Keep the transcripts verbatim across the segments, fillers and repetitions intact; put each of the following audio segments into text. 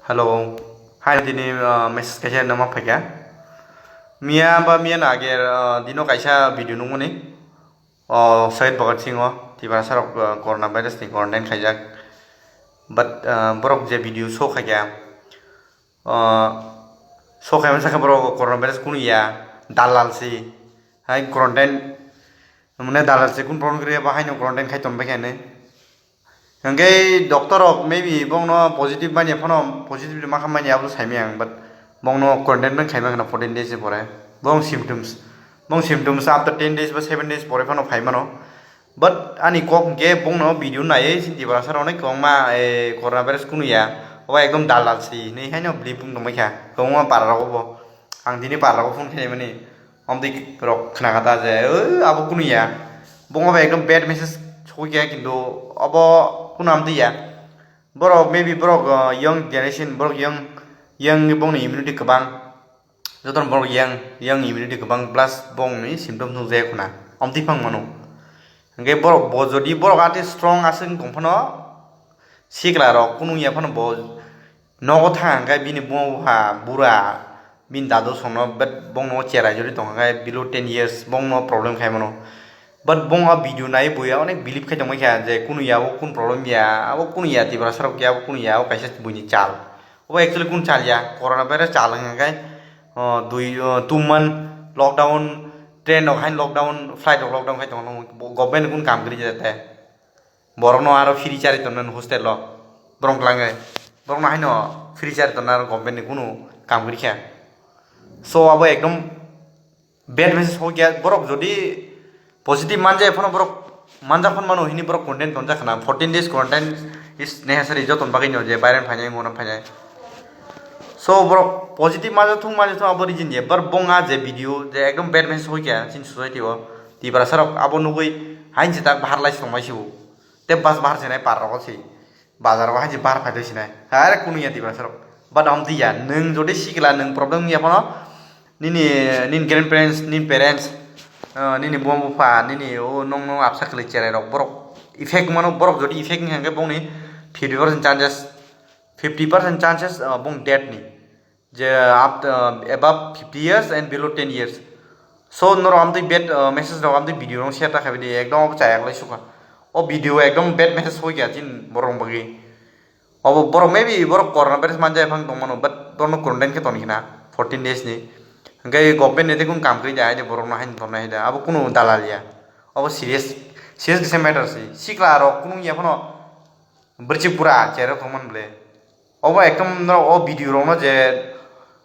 Hello. Hai, tini, uh, message kaisa nangma phaikha. Miya ba miya na age, uh, dino kaisa video nungmani. O Shahid Bhagat Singh o Tiprasa rok, uh, corona virus ni quarantine khaijak. But, uh, borok je video show khaikha, uh, show khaima sakha borok corona virus kunu ya, dalal si. Hai quarantine, mane dalal si kun problem kre ba haino quarantine khai ton bai khaine. Hingke doctor rok maybe bongno positive manya phano positive ma kha manya abo saimaya ang, but bongno quarantine bai khaima khna fourteen days ni pore. Bong symptoms, bong symptoms after ten days ba seven days pore phano phai mano. But ani kok hingke bongno video naiye sinti bara sar onek kwbangma, eh, corona virus kunu ya. Obo ekdom dalal si hinui haino beli bung tongbai kha. Kwbangma para rogo bo. Ang tini para rogo phone khaimani. Amtwi rok khna kha ta je, "O, abo kunu ya." Bongma bai ekdom bad message sokya, kintu abo kunu amtwi ya. Borok, maybe borok, uh, young generation, borok young, young ni bongni immunity kwbang. Jotono borok young, young immunity kwbang, plus bongni symptom nukjaya khuna. Amtwi phang mano. Hingke borok bo jodi borok ati strong aswk tong phano, sikla rok kunu ya phano bo nogo thang hingke bini buma bupha bura, bini dadu songno bet bongno cherai jori tong hingke below ten years bongno problem khai mano. But bong a video nai buya onek believe khai tongmai kha je kunu ya o kun problem ya, abo kunu ya Tiprasa rok ya, abo kunu ya o kaisa buini chal. Obo actually kun chal ya, corona virus chal hingke, o, dui, o, two month lockdown, train rok hain lockdown, flight rok lockdown khai tong government kun kam kri jate. Borokno aro free chari tonnani hostel o. Borok twlangwi. Borokno haino free chari tonna aro government ni kunu kam kwrwi kha. So abo ekdom bad message hokya. Borok jodi positive manjak phano borok manjak phano mano hini borok quarantine tonjak khna. Fourteen days quarantine is necessary joton bagwi no je bairen phainai ngona phainai. So borok positive manjak thung manjak thung abo reason je bar bong a je video je ekdom bad message hokya chin society o. Tiprasa rok abo nugwi hain se tak bahar lai songmai sibo. Te bus bahar sinai par rogo si. Bazar o haji bahar phai sinai. Are kunu ya Tiprasa rok. But amtwi ya, nwng jodi sikla nwng problem ya phano. Nini, nini grandparents, nini parents, uh, nini buma bupha, nini o nong nong absa kwlwi cherai rok borok. Effect mano borok jodi effect ni hangke bongni fifty percent chances, fifty percent chances, uh, bong dead ni. Je up, uh, above fifty years and below ten years. So norok amtwi bad, uh, message rok amtwi video rok share ta khaibidi ekdom abo chaya kwlai sukha. O video ekdom bad message hoi kya chin borok bagwi. Obo borok maybe borok corona virus manjai phang tongmano, but borokno quarantine khe toni khna fourteen days ni. Hingke government ni tekun kam kri jai de borokno hain tonnai da. Abo kunu dalal ya. Obo serious, serious kisa matter si. Sikla rok kunu ya phano Bwrwchik bura cherok tongmani ble. Obo ekdom norok o video rokno je,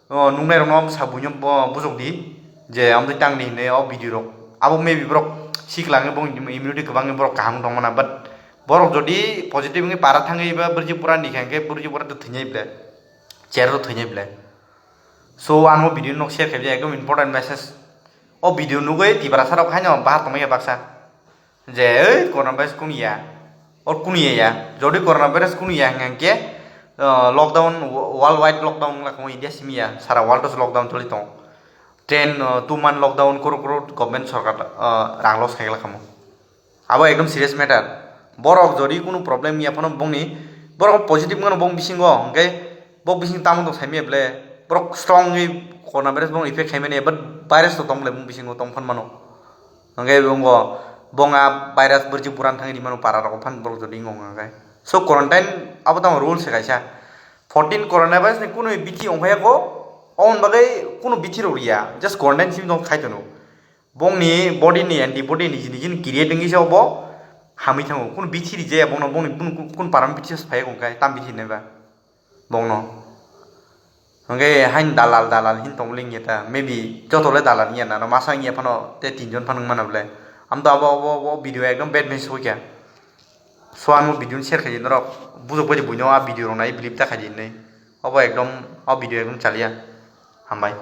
o, nuknai rokno bwsa buino bo-, bujok di je amtwi tangdi hinwi o video rok. Abo maybe borok sikla wngwi bong immunity kwbangni borok kaham tongmana, but borok jodi positive wngwi para thangwi ba bwrwchik bura ni khe, hwnkhe bwrwchik bura to thwinai ble. Cherok to thwinai ble. So, ang o video nok share khaibya ekdom important message. O video nugwi Tiprasa rok haino bahar tongmaya baksa. Je, "Oi, corona virus kunu ya? Or kunu ya ya? Jodi corona virus kunu ya hingke, uh, lockdown, wo-, worldwide lockdown wngla kamo India simi ya, sara world o lockdown choli tong. Ten, uh, two month lockdown koro koro government sorkar, uh, rang loss khaigla kamo." Abo ekdom serious matter. Borok jodi kunu problem ya phano bongni, borok positive wngmano bong bisingo, hingke bok bising tamo tong saimaya ble, borok strong wngwi corona virus bong effect khaimani, but virus to tong ble bong bisingo tong phan mano. Hingke bongo, bong a virus bwrwchik buran thangwi rimano para rok phan borok jodi wngkha hingke. So quarantine abo tamo rules se kaisa. Fourteen corona virus ni kunu bithi ongphaya ko, oboni bagwi kunu bithi rok ya, just quarantine simi tong khai tono. Bongni body ni antibody ni niji niji ni create wngwi se obo hamwi thango. Kunu bithi rijaya bongno, bongni kunu, kunu param bithi phai wngkha tam bithi naiba bongno. Hwnkhe hain dalal dalal hin tong lingya ta, maybe joto le dalal wngya nano masa wngya phano tei tinjon phano wngmano ble. Amto abo, abo, abo video ekdom bad message hoikha. So ang o video ni share khaidi norok bujok bai buino a video rok nai believe ta khaidi hinwi. Obo ekdom o video ekdom chaliya. Hambai.